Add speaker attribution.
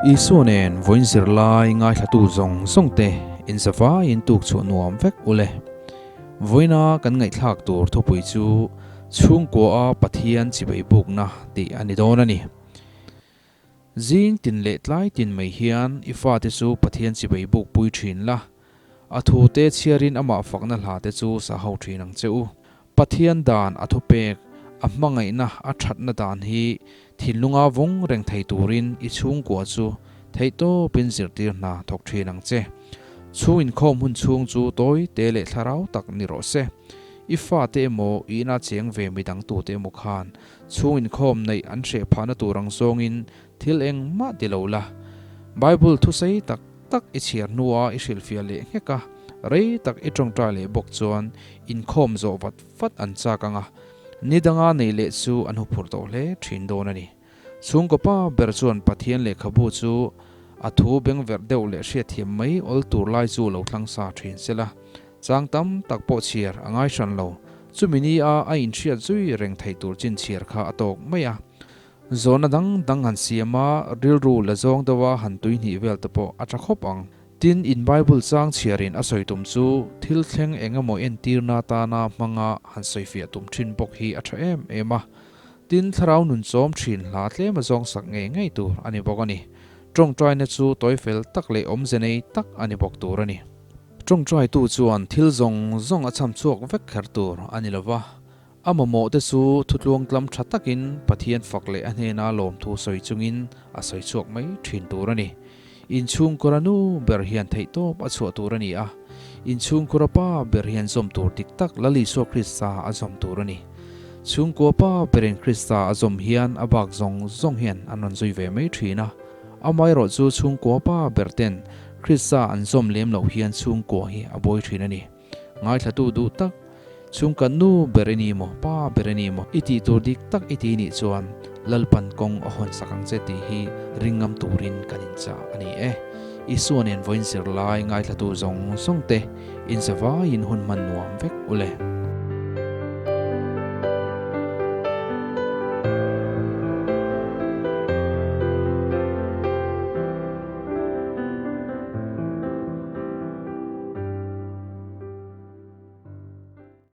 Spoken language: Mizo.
Speaker 1: Isua nen vawiin zirlai ngaithlatu zawng zawng te inzavaiin tuk chhuah nuam vek ule. Vawiina kan ngaihthlak tur thupui chu Chhungkua a Pathian chibai bukna tih a ni dawn a ni. Zing tin leh tlai tin mai hian i fate chu Pathian chibai buk pui thin la, a thute chhiarin amah fakna hla te chu sa ho thin ang che u. Pathian dan a thupek, a hmangaihna a thatna dan hi thinlunga vawng reng thei turin i chhungkua chu theihtawpin zirtir hna thawk thin ang che. Chhung inkhawm hun chhung chu tawi te leh thlarau tak ni rawh se. I fate emaw i ina cheng ve midang tute emaw khan Chhung inkhawm neih an hreh phahna tur ang zawngin thil engmah ti lo la. Bible thusei tak tak i chhiar hnua i hrilhfiah leh nghek a, rei tak i tawngtai leh bawk chuan inkhawm zawh vat vat an chak ang a, ni danga nei leh chu an huphurh tawh hle thin dawn a ni. Chhungkaw pa ber chuan Pathian lehkhabu chu a thu bengverh deuh leh hriatthiam mai awl tur lai chu lo thlang sa thin sela, Chang tam tak pawh chhiar a ngai hran lo. Chumi ni a a inhriat zui reng theih tur chin chhiar kha a tawk mai a. Zawhna dang dang han siam a, rilru la zawng deuh a han tui hnih vel te pawh a tha khawp ang. Tin, in Bible chang chhiarin a sawi tum chu thil thleng eng emaw entirna tana hmanga han sawifiah tum thin bawk hi a tha em em a. Tin, thlarau nun chawm thin hla tlem a zawng sak ngei ngei tur a ni bawk a ni. Tawngtaina chu tawifel tak leh awmze nei tak a ni bawk tur a ni. Tawngtaitu chuan thil zawng zawng a chham chhuak vek kher tur a ni lo va, a mamawh te chu thutluang tlam tha takin Pathian fak leh a hnena lawmthu sawi chungin a sawi chhuak mai thin tur a ni. Inchhungkura nu ber hian theihtawp a chhuah tur a ni a, inchhungkura pa ber hian zawm tur dik tak Lal Isua Krista a zawm tur a ni. Chhungkua pa berin Krista a zawm hian a bak zawng zawng hian an rawn zui ve mai thin a, amaherawhchu chhungkua pa ber ten Krista an zawm lem loh hian chhungkua hi a buai thin a ni. Ngaithlatu duh tak, chhungkat nu ber i ni maw, pa ber i ni maw, i tih tur dik tak i ti nih chuan Lalpan kawng a hawn sak ang che tih hi ringngam turin kan inchah a ni e. Isua nen vawiin zirlai ngaithlatu zawng zawng te inzavaiin hun hman nuam vek u le.